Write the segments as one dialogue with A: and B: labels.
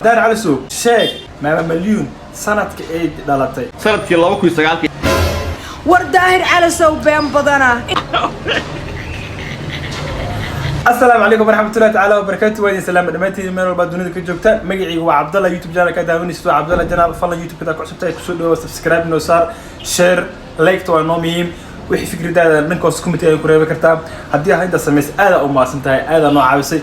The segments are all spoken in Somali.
A: Daahir Calasow, sheeg Maama Malyuun sanadka ay dhalatay.
B: Sanadkii 2009-kii.
C: War Daahir Calasow been badana.
A: Asalaamu calaykum waraxmatullahi tacaala wabarakaatu. Waa idin salaama dhammaantiin meel walba dunida ka joogtaan. Magacaygu waa Cabdalla, YouTube channel ka daawanaysid waa Cabdalla Channel. Fadlan YouTube kada ku cusubtahay kusoo dhawo, subscribe noo saar, share, like waa noo muhiim. Wixii fikradaada dhankaas comment ay ku reebi kartaa. Haddii aad intaas samaysa, aad u mahadsan tahay, aad noo caawisay.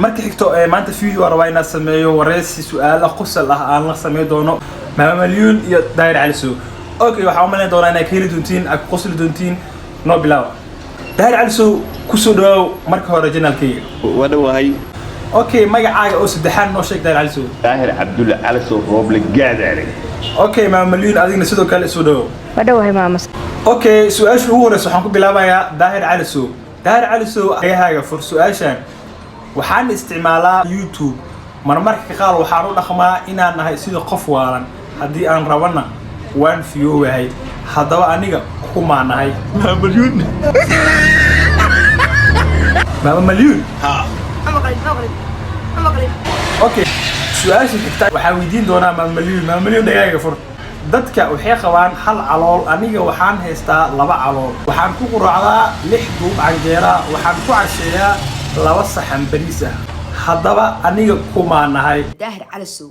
A: Marka xigto, maanta video waan rabaa inaan sameeyo wareysi su-aalo qosol ah aan la sameyn doono Maama Malyuun iyo Daahir Calasow. Okay, waxaan u malayn doonaa inaad ka heli doontiin, aad ku qosli doontiin. Noo bilaaba. Daahir Calasow, kusoo dhawaaw marka hore channelkayga.
B: Waa dhowahay.
A: Okay, magacaaga oo saddexaan noo sheeg, Daahir Calasow.
B: Daahir Cabdulle Calasow Rooble Gaadaale.
A: Okay, Maama Malyuun, adigna sidoo kale soo dhawaaw.
D: Waa dhowahay, maama.
A: Okay, su-aasha ugu horeysa waxaan ku bilaabayaa Daahir Calasow. Daahir Calasow, dhagahaaga fur su-aashan. Waxaan isticmaalaa YouTube, marmarka qaar waxaan u dhaqmaa inaan nahay sida qof waalan, haddii aan rabana waan fiyoowahay. Haddaba aniga kumaa nahay?
B: Maama Malyuun.
A: Maama Malyuun.
B: Ha.
A: Okay, su-aasha xigta waxaan weydiin doonaa Maama Malyuun. Maama Malyuun, dhagaaga fur. Dadka waxay qabaan hal calool, aniga waxaan haystaa laba calool. Waxaan ku quraacdaa 6 duub canjeera, waxaan ku casheeyaa 2 saxan bariis ah. Haddaba aniga kumaa nahay?
C: Daahir Calasow.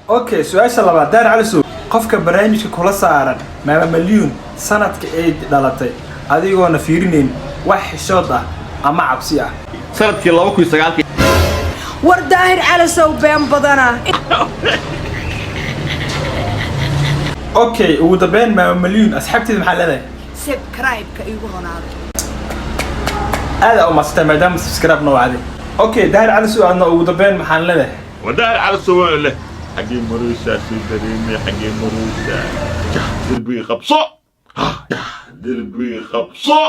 A: Okay, su-aasha labaad, Daahir Calasow. Qofka barnaamijka kula saaran, Maama Malyuun, sanadka ay dhalatay, adigoona fiirinayn wax xishood ah ama cabsi ah.
B: Sanadkii 2009-kii.
C: War Daahir Calasow been badana.
A: Okay, ugu dambeyn, Maama Malyuun, asxaabteeda maxaa leedahay?
C: Subscribe-ka iigu ronaado.
A: Aad u maasantay maadaama subscribe noo wacday. Okay, Daahir Calasow, aadna ugu dambeyn maxaan leedahay?
E: Wadaar Calasow leh, xaggee maraysaa? Sii dareemay, xaggee maraysaa? Jah, derbigii qabso. Jah, derbigii qabso.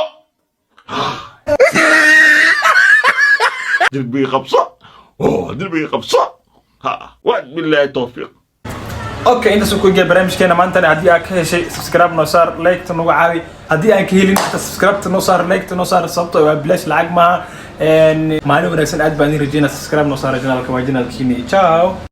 E: Derbigii qabso. Oh, derbigii qabso. Ha, waad bilaahi tawfiiq.
A: Okay, intaas ku geey barnaamijkeena maantana. Haddii aad ka heshay, subscribe noo saar, like ta nagu caawi. Haddii aan ka helin, inta subscribe ta noo saar, like ta noo saar, sababtoo waa bilaash, lacag maaha. Maalin wanaagsan aad baan idin rajeynaa. Subscribe noo saar channelka, waa channelkiini. Ciao.